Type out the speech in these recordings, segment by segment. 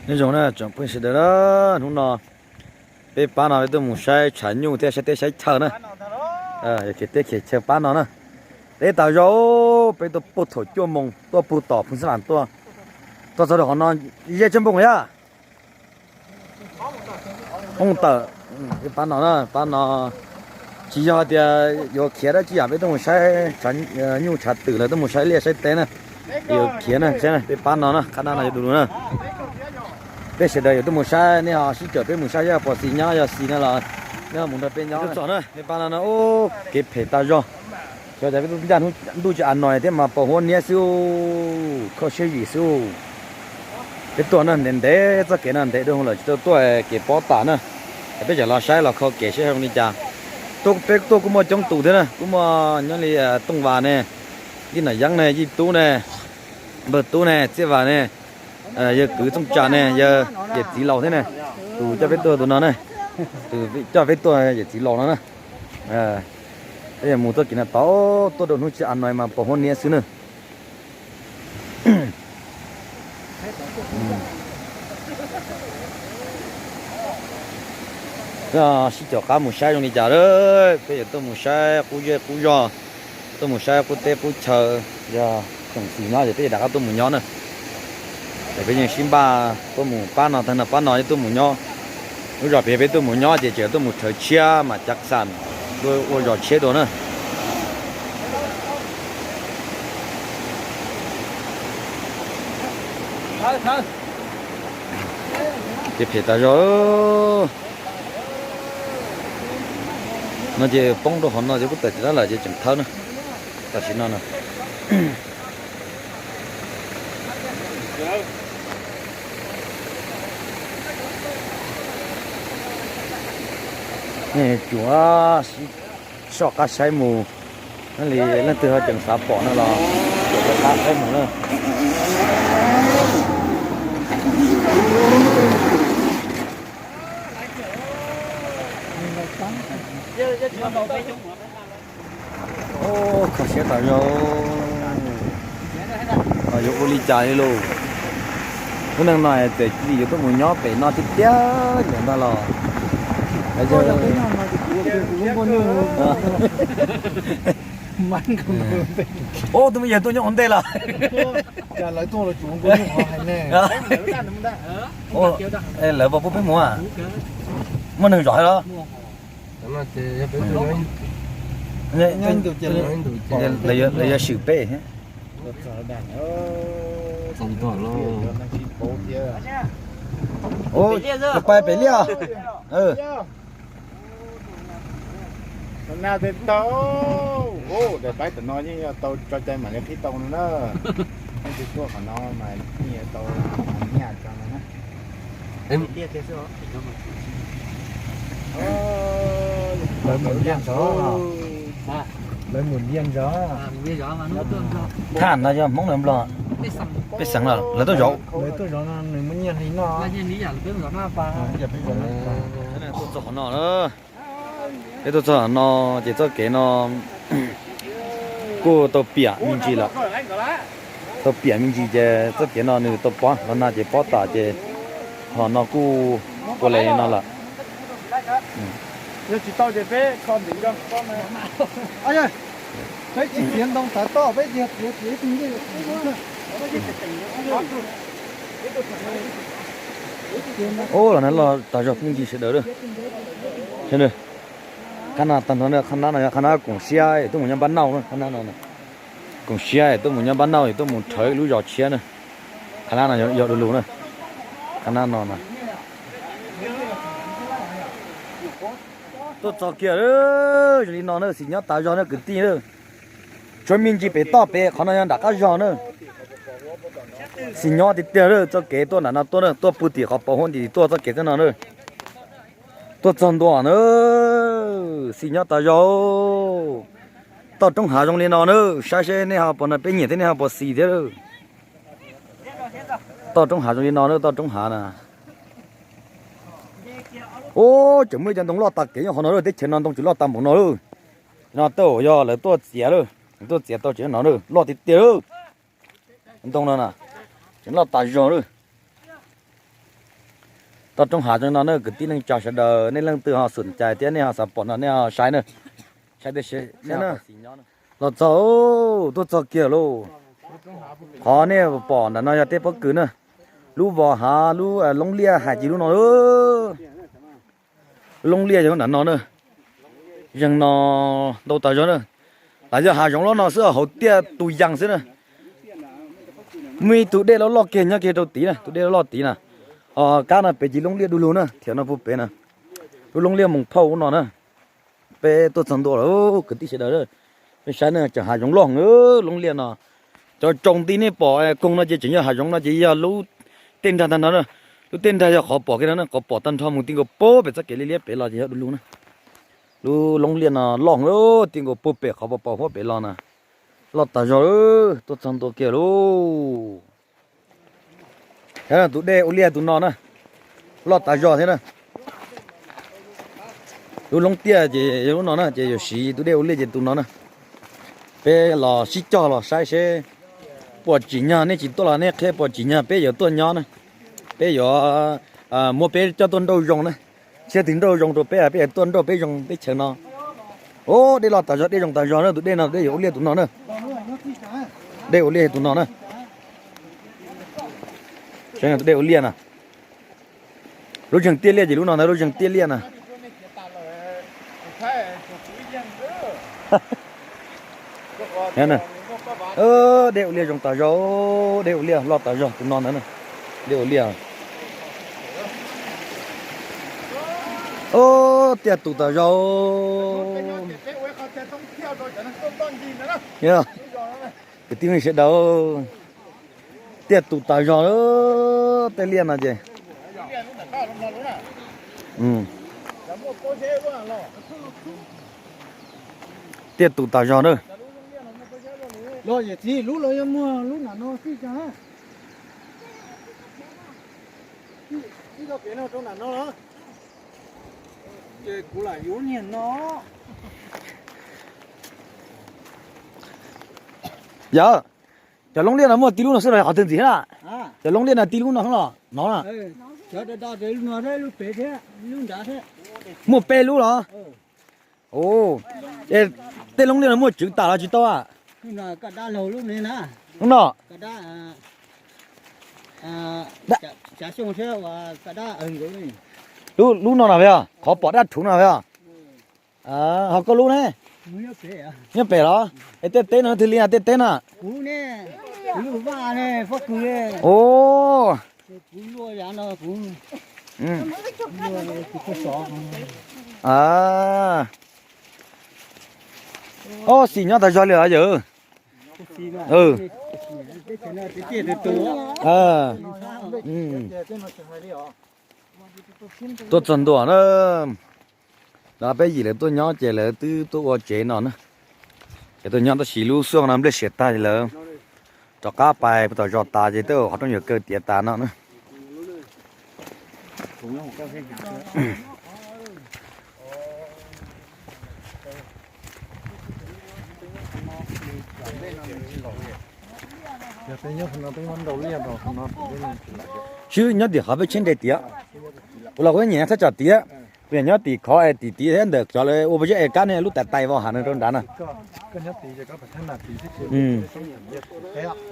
Nyob zoo na tsoom phooj ywg sawv daws na, hnub no peb pab no peb tuaj mus saib tshav nyuj thiab saib teb saib chaw na. Yog kev teb kev chaw pab no na. Teb tas zog, peb tuaj puag thaum cuaj moos tuaj puag tom Phoos Xab Las tuaj, tuaj txog rau qhov no ze tsawg npoos yaj. Poob tawm, pab no na, pab no tsis yog tias yuav khiav dab tsi yam, peb tuaj mus saib nyuj tshav twm los tuaj mus saib liaj saib teb na. Yuav khiav na, saib peb pab no na, qhab nab no yuav du lug na. Peb sawv daws yuav tuaj mus saib, nej ho sib caum peb mus saib, yog puas xis nyob, yog xis no los nej ho mus nrog peb nyob txog na. Peb pab no na, kev phem tas zog. Xyov cas peb tuaj ncaj ntuj tsis a nois thiab mas pos huab niab xwb, kho siab zim xwb. Peb tuaj na ntev ntev, txoj kev no ntev dua lawm tsis tau tuaj kev pob tas na. Peb tseem los saib los kho kev saib zoo li cas. Peb tuaj kuj muaj coob tus thiab na, kuj muaj nyob li Tooj Vas ne, Yij Nom Yeeb ne, Yij Tub ne, Npawg Tub ne, Txiaj Vas ne, yawg kwv Txooj Tsam ne, yawg yawm txiv laus thiab ne. Tus coj peb tuaj tus no ne, tus coj peb tuaj yawm txiv laus no na. Peb yuav mus txoj kev no tau, tuaj rau hnub tsis a nois mas pos huab niab xwb na. Sib caum qab mus saib zoo li cas lawm, peb yuav tuaj mus saib qub zej qub zog, tuaj mus saib qub teb qub chaw. Yog tsoom xis nyob ces peb yuav rov qab tuaj mus nyob na. Es peb yeej sib npaj tuaj mus pab no tag no, pab no yeej tuaj mus nyob. Lub zos pem peb tuaj mus nyob ces tseem tuaj mus rhawv tshiab mas cav xam ua zos tshiab dua na. Kev phem tas zog. No ces poob rau hauv no ces kuj tawm tsis tau lawm ces tseem thawb na. Tam sim no na. Tsuav soj qab saib mus, li leej twg ho tseem xav pom no los tsuav qab saib mus na. Kho siab tas zog, yuav ua li cas li lauj. Lub neej no txawm cia li yuav tuaj mus nyob pem no tiag tiag nyob ntag los. Ub, tus me yawg tuaj nyob ua ntej los. Lawv puas pub peb mus? Muaj neeg zov los? Lawv yuav swm peb. Pais pem liaj. Daim paib tam no yeej yog tau tso cai mam li qhib tau no na. Leej twg tuaj qhov no mas yeej yuav tau nyaj tso no na. Lawv mus liaj ntsoov, lawv mus liaj ntsoov. Thaj no yog Hmoob los Nplog? Pej xeem los lawv tuaj zov. Lawv tuaj zov no nws muaj nyiaj li no. Tuaj txog qhov no, peb tuaj txog qhov no ces txoj kev no kuj tau piam me ntsis lawm. Tau piam me ntsis ces txoj kev no nws tau pob los na ces pob tas ces qhov no kuj ua li no lawm. Yog tsis tau ces peb kho ntxiv nco. Peb tsis txiav ntoo tav toj, peb txiav txiav ib tug ncej. Ub, los na loj tas zog phooj ywg sawv daws. Qhab nab tag nrho, qhab nab no yog qhab nab koom siab es tuaj mus nyob npab nauj na, qhab nab no. Koom siab es tuaj mus nyob npab nauj es tuaj mus rhawv lub zos tshiab na. Qhab nab no yog du lug na. Qhab nab no na. Tuaj txog kiag zoo li no na, xis nyob tas zog na kwv tij na. Tshuav me ntsis pem toj pem, qhov no yog nram qab zog na. Xis nyob tiag tiag na, txoj kev tuaj nram no tuaj na, tuaj pug tim qhov pos huab ntim tuaj txoj kev xwb no na. Tuaj txog ntua na, xis nyob tas zog. Toj roob hav zoo li no na, saib seb nej ho puas no peb nyiam thiab nej ho puas xis thiab. Toj roob hav zoo li no na, toj roob hav na. Ub, tseem muaj ib cov ntoo loj tas kev nyob qhov no, teb chaws no ntoo tseem loj tas npaum no lawm. No tej zaum yog lawv tuaj txiav lawm, tuaj txiav tau tseem no loj tiag tiag lawm. Ntoo no na, tseem loj tas zog lawm. Toj roob hav zoo no na, kwv tij neej tsa sawv daws, nej leej twg ho xum cai thiab nej ho xav pom no nej ho saib na. Saib tias, los txog, tuaj txog kiag lauj. Qhov nej pom ntawm no yog tej pob kws na. Lub vos hav, lub loob liaj hais ces lub no. Lub loob liaj yog lub nram no na. Zeeg no ntau tas zog na. Lam yog hav zoov loj no xwb, hauv tiaj tus yees xwb na. Muaj ib tug dej loj loj kiag nyob kiag rau tid na, tus dej loj loj tid na. Ho kab no pem ces loob liaj du lug na, thiab no puag pem na. Lub loob liaj Moos Phauj ub no na. Peb tuaj txog ntua lawm kwv tij sawv daws, peb saib na, cov hav zoov loj heev loob liaj no. Cov tsoos nti nej pom koog no ces tseem yog hav zoov no ces yog lub tej nrag tag nrho na. Lub tej nrag yog qhov pom kiag no na, qhov pom tag nrho mus ti nkaus puag pem txoj kev liab liab pem los ces yog du lug na. Lub loob liaj no loj heev, ti nkaus puag pem qhov pom pom huab pem los na. Loj tas zog, tuaj txog ntua kiag lauj. Tus dej ua liaj tus no na, loj tas zog thiab na. Lub loob tiaj ces yog lub no na, ces yuav siv tus dej ua liaj ces tus no na. Peb los sib cog los saib seb puas tsim nyog, nej tsis tuaj los nej qhia puas tsim nyog peb yuav tuaj nyob na. Peb yuav muab peb coj tuaj nrauj zoo na. Tsis yog tus nrauj zoo rau peb, peb yuav tuaj nrauj peb zoo teb chaws no. Ub, dej loj tas zog, dej zoo tas zog na, tus dej no, dej yuav ua liaj tus no na. Dej ua liaj tus no na. Tus dej ua liaj na. Lub zeeg tiaj liaj ces lub no ntag, lub zeeg tiaj liaj na. Dej ua liaj zoo tas zog, dej ua liaj loj tas zog tus no ntag. Dej ua liaj. Ub, tiaj tus tas zog. Kwv tij sawv daws, tiaj tus tas zog, tej liaj no ces. Tiaj tus tas zog na. Los yawm txiv, lub los yog muag lub nram no xwb cas na. Ib tog pem no rau nram no los. Ces kuv lam yuav niag no. Yog, cov loob liaj no muaj tib lub no xwb los yog qhov twg ntxiv na? Cov loob liaj no tib lub no los no na. Muaj peb lub los? Tej loob liaj no muaj tswv tas los tsis tau a? Lub no, lub no no yog qhov pom dab rhuv no yog? Ho koj lub ne? Nyob pem los? Es tej teb no twg li tej teb na? Ua, ob xim nyob tas zog li os yawm. Tuaj txog ntua na. Lawv peb yim lawv tuaj nyob ces lawv twb tuaj ua tsev no na. Ces tuaj nyob tab sis lub xub no nplej siav tag ces lawv rov qab pais tom zos tas ces twb qhov rooj yuav kaw tiav tas no na. Swb nyob tim qhov peb tsheb nres tiav. Kuv los kuv nyiam thaj tsam tiav. Kuv nyiam nyob tim khov es tim tid thiab ntawm cov lawv ua pov zeb es kab ne lub tais tais vau hav no rau nrad na.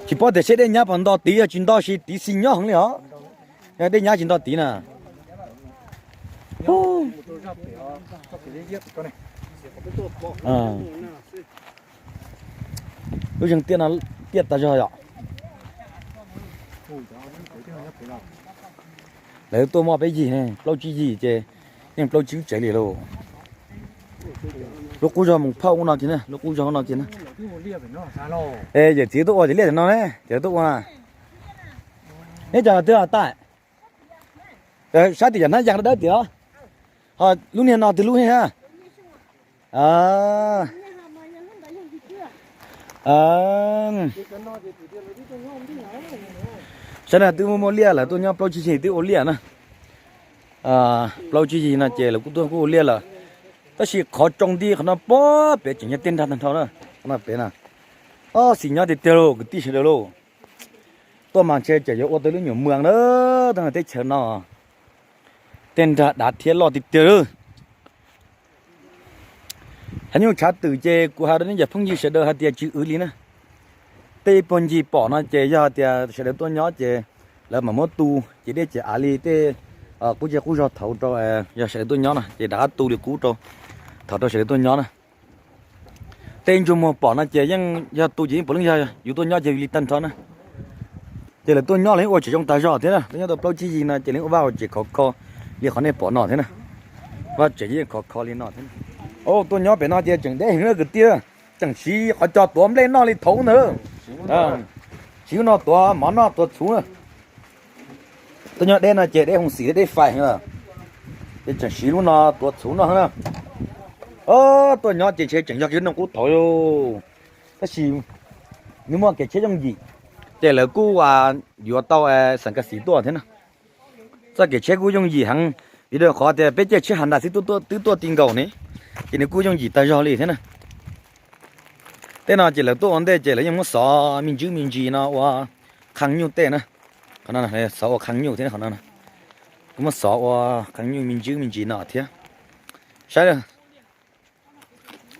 Tsis paub tias seb dej nyab puas nto tid, yog tsis nto ces tid xis nyob heev li os. Yog dej nyab tsis nto tid na. Lub zeeg tiaj no tiaj tas zog yom. Lawv tuaj muaj peb yig ne, plaub tsib yig ces yeej plaub tsib lub tsev li lauj. Lub qub zog Moos Phauj ub no kiag na, lub qub zog ub no kiag na. Es yawm txiv tuaj ua ces liaj tam no ne, ces tuaj ua na. Neb cov twg os Taij? Saib tim yam hnab yas dawb tiag. Ho lub niag no twg lub ne? Saib na, twb muaj muaj liaj lawm, tuaj nyob plaub tsib yig twb ua liaj na. Plaub tsib yig no ces lawv kuj tuaj kuj ua liaj lawm. Tab sis qhov tsoo nti qhov no puag pem tseem yog tiaj nrag tag nrho na. Qhov no pem na. Ob xim nyob tiag tiag lauj kwv tij sawv daws lauj. Tuaj mas ntshe tseem yuav ua tau lub nyuam muas na, teb chaws no. Tej nrag dav thiab loj tiag tiag lawm. Tshav nyuj tshav twm ces kuv hais rau nej cov phooj ywg sawv daws hais tias tsis wv li na. Tej ib puag ncig pom no ces yog hais tias sawv daws tuaj nyob ces lawv mam muab tu ces dej ces av li tej qub zej qub zog thaum rau, yog sawv daws tuaj nyob no ces rov qab tu li qub rau thaum rau sawv daws tuaj nyob na. Tej ntsuag muag pom no ces yeej yog tu ces yeej puav leej yog yus tuaj nyob ces li tag nrho na. Ces lawv tuaj nyob lawv yeej ua tsev zoo tag zog thiab na, tuaj nyob tau plaub tsib yig no ces lawv yeej ua vaj ua tsev khov kho li qhov nej pom no thiab na. Vaj tsev yeej khov kho li no thiab. Tuaj nyob pem no ces tseem deb heev na kwv tij, tseem siv qhov cos tuav nplej noj li thaum ntawd. Siv lub no tuav mov noj tuav txhuv na. Tuaj nyob deb no ces deb hoo xim thiab deb fais heev lawm, ces tseem siv lub no tuav txhuv noj heev na. Tuaj nyob ces ntshe tseem yog kiag noj qub thaum, tab sis nws muaj kev tsheb yooj yim, ces lawv kuj yuav tau xeem kas xis tuaj thiab na. Txoj kev tsheb kuj yooj yim heev, vim rau qhov tias peb caij tsheb Honda xwb twb tuaj ti nkaus ne, ces nws kuj yooj yim tag zog li thiab na. Tej no ces lawv tuaj ua ntej ces lawv yeej muab xov me ntsis me ntsis no ua qhee nyuj tej na. Qhov no xov ua qhee nyuj thiab qhov no, kuj muab xov ua qhee nyuj me ntsis me ntsis no thiab. Saib,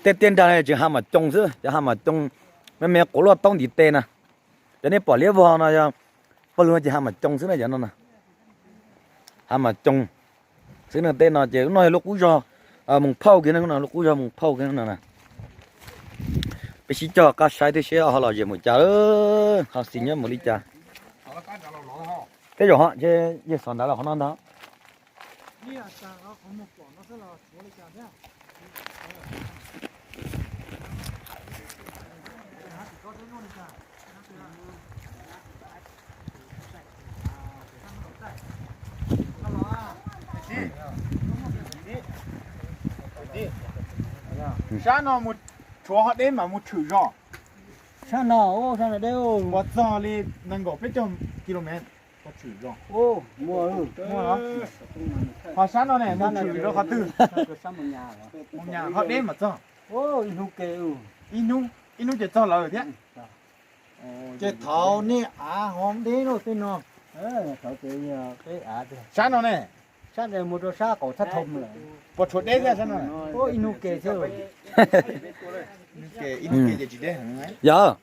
tej tiaj nrag tseem ha mam coos xwb, cov ha mam coos me me quav luaj taub ntiv tes na. Cov nej pom liab vog no yog paj lug no ces ha mam coos xwb na, cov no na. Ha mam coos xwb na. Tej no ces lub no yog lub qub zog Moos Phauj kiag na, lub qub zog Moos Phauj kiag no na. Peb sib cog qab saib thiab seb ho los zem mus cas, ho xis nyob mus li cas. Tej zaum ho yawg xov ntawd los qhov no ntag. Sab no mus tshuav ho deb mam mus tshwm zos. Sab no, sab no deb, puas txog li nees nkaum peb caug kilomev? Ho sab no ne mus tshwm zos qhov twg? Mus nyas ho deb mam txog. Ib hnub ces txog lawm thiab. Ces thaum nej av ho deb lawm tej no. Sab no ne, sab no mus rau sab qaum thab thom lawm. Puas tshuav deb thiab sab no? Ib hnub ke thiab. Yog,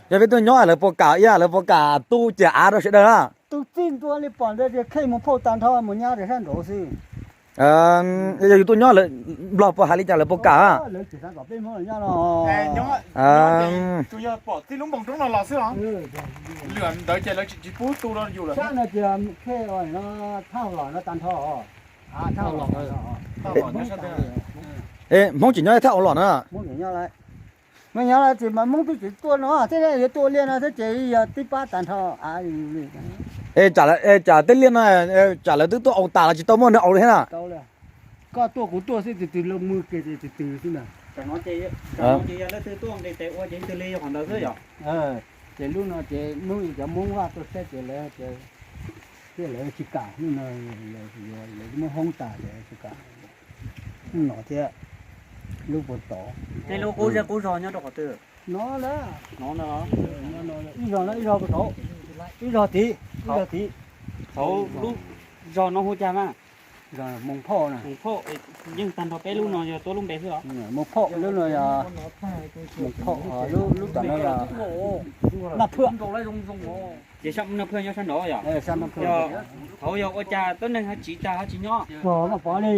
yog peb tuaj nyob lawv puas kam, lawv puas kam tu ciam av rau sawv daws na? Tus txij ntua li pom ntawd tias khej mus phauj tag nrho mus nyab rau sab nraud xwb. Yog yus tuaj nyob Nplog puas hais li cas lawv puas kam? Tsuas yog pom txij lub npoo roob no los xwb os. Lwm ntawd ces lawv tsis pub tu rau yus lawm. Hmoob tseem nyob thaj hauv los na. Nyob tsis mas Hmoob twb tsis tuaj no, thiab yuav tuaj liaj no thiab ces yog tib pab tag nrho. Tsam tej liaj no, tsam lawv twb tuaj aus tas los tsis tau muaj neeg aus li thiab na. Koj tuaj kuv tuaj xwb, tus twg los mus ke tus twg xwb na. Ces yog leej twg tuaj nqis tes ua ces twg li yog qhov ntawd xwb yom. Ces lub no ces Hmoob, cov Hmoob Vaj tuaj saib ces lawv, thiab lawv tsis kam, lub no lawv muab hoob tas lawv tsis kam. Lub no thiab lub puag tod. Tej lub qub zej qub zog nyob rau qhov twg? No na, ib zog no ib zog puag tod, ib zog tid, ib zog tid. Thaum lub zog no hu cas mas? Zog Moos Phauj na. Moos Phauj, yeej tag nrho peb lub no yog tuab lub npe xwb os. Moos Phauj lub no yog, Moos Phauj lub tom no yog Naj Phwj. Ces Naj Phwj nyob sab nraud yom? Thaum yog ua cas tuab neeg ho tsiv tag ho tsis nyob? Pog Vaj Pov li.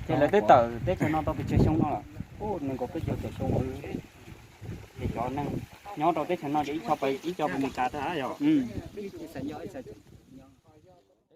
Ces lawv twb tawm teb chaws no tau pes tsawg xyoo no lawm? Nees nkaum peb caug tawm xyoo. Ces cov neeg nyob rau teb chaws no ces ib co pes, ib co pes Meskas tag yom?